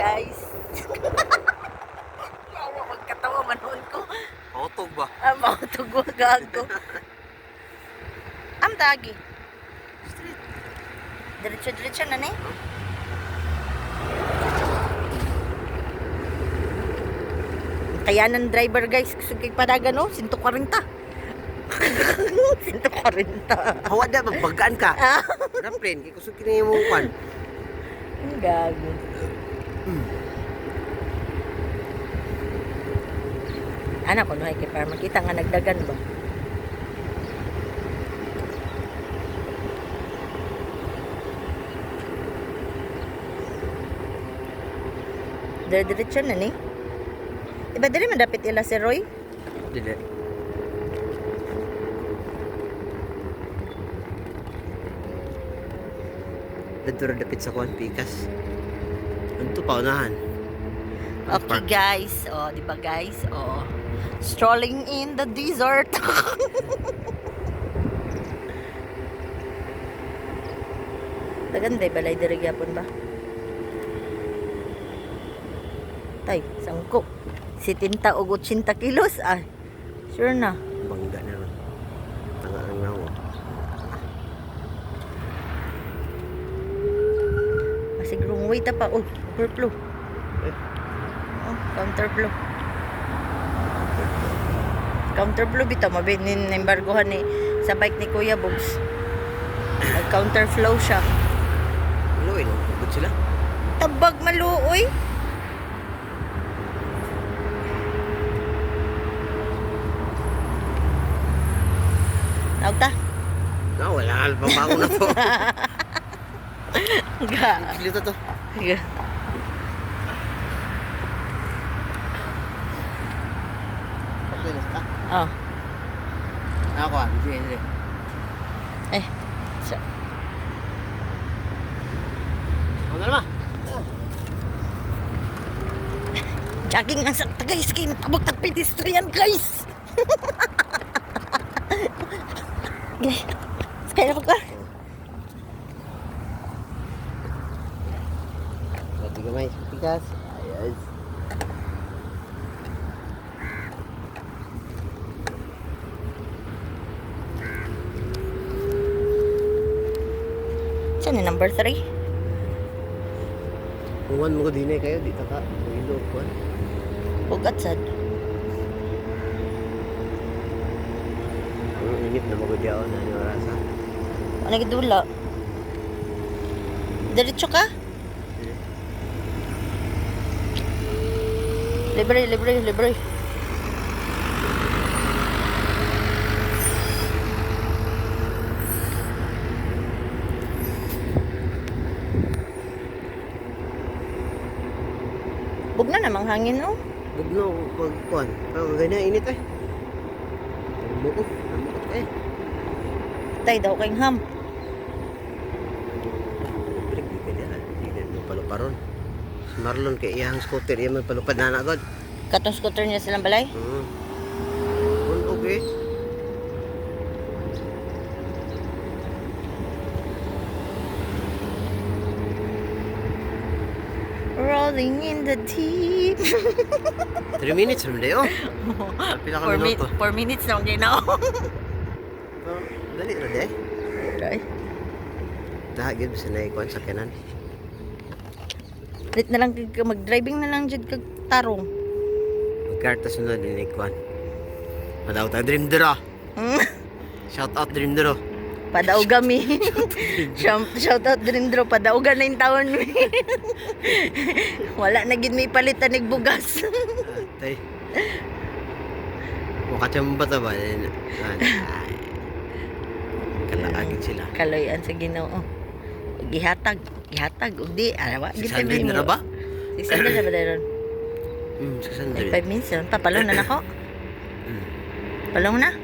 Guys. Yawa, magkatawa manoon ko. Pautog ba? Ah, mautog gago. Am tagi. Street. Diretso diretso na ni. Kaya ng driver, guys, kusog kay padagan no, 140. 140. Hawa da magbagaan ka. Ah, Raplane kay kusog kini mo kwan. ang gago. Ana ko nuhay kay para makita nga nagdagan ba. Dire-diretso na ni. Diba dili man dapit ila si Roy? Dili. Dito ra dapit sa kwan pikas. Anto pa unahan. Okay guys, oh, di ba guys? Oh. Strolling in the desert. Dagan day balay diri gyapon ba? Tay, sangko. 70 og 80 kilos ah. Sure na. Bangga na ron. Tanga ang nawa. Masig wrong way ta pa. Oh, overflow. Eh. Oh, counterflow. Counterflow bitaw mabinin embargohan ni sa bike ni Kuya Bugs. Nag counterflow siya. Luoy no, pugod sila. Tabag maluoy. Tawag ta. No, wala ka pa na to. Ga. Dito to. Ga. Okay na ka. Oh. Ako ah, sige, sige. Eh. So, Ako na naman. jogging ang sakta guys kay matabog tag pedestrian guys. Gay. Kaya na ka. Pwede gamay sa pikas. Ayos. Saan ni number 3? Kung mo ko din eh kayo, dito ka. Ilog ko. Ugat sad. Ang init na magudyaon na ni orasa. Ano gidula? Diretso ka? Libre, libre, libre. Bugna namang hangin, oh. Bugno pagkuan. Pero ganyan init eh. Buko, namukot eh. Tay daw kayong ham. Break di ka dyan. Di ka mo paluparon. Si Marlon kay iyang scooter, iya man palupad na na god. Katong scooter niya silang balay. Okay. Rolling in the deep. 3 minutes rin oh. Pila ka minuto. 4 minutes na ang ginaw. Pero, dali ra de. Ay. Daha gyud sa naikuan sa kanan. Lit na lang kag mag-driving na lang jud kag tarong. Magkarta sunod din ikuan. Madaw ta Dream Dero. Shout out Dream Dero. Padauga mi. Shout out Drindro, padauga na yung taon mi. Wala na gid may palitan nig bugas. Tay. Mukha ba ta ba? Kalaagin sila. Kaloyan sa Ginoo. Gihatag, gihatag ug di arawa gid 600 na ra ba? 600 na ba dayon? 600. 5 minutes lang. Papalong na nako. Palong na.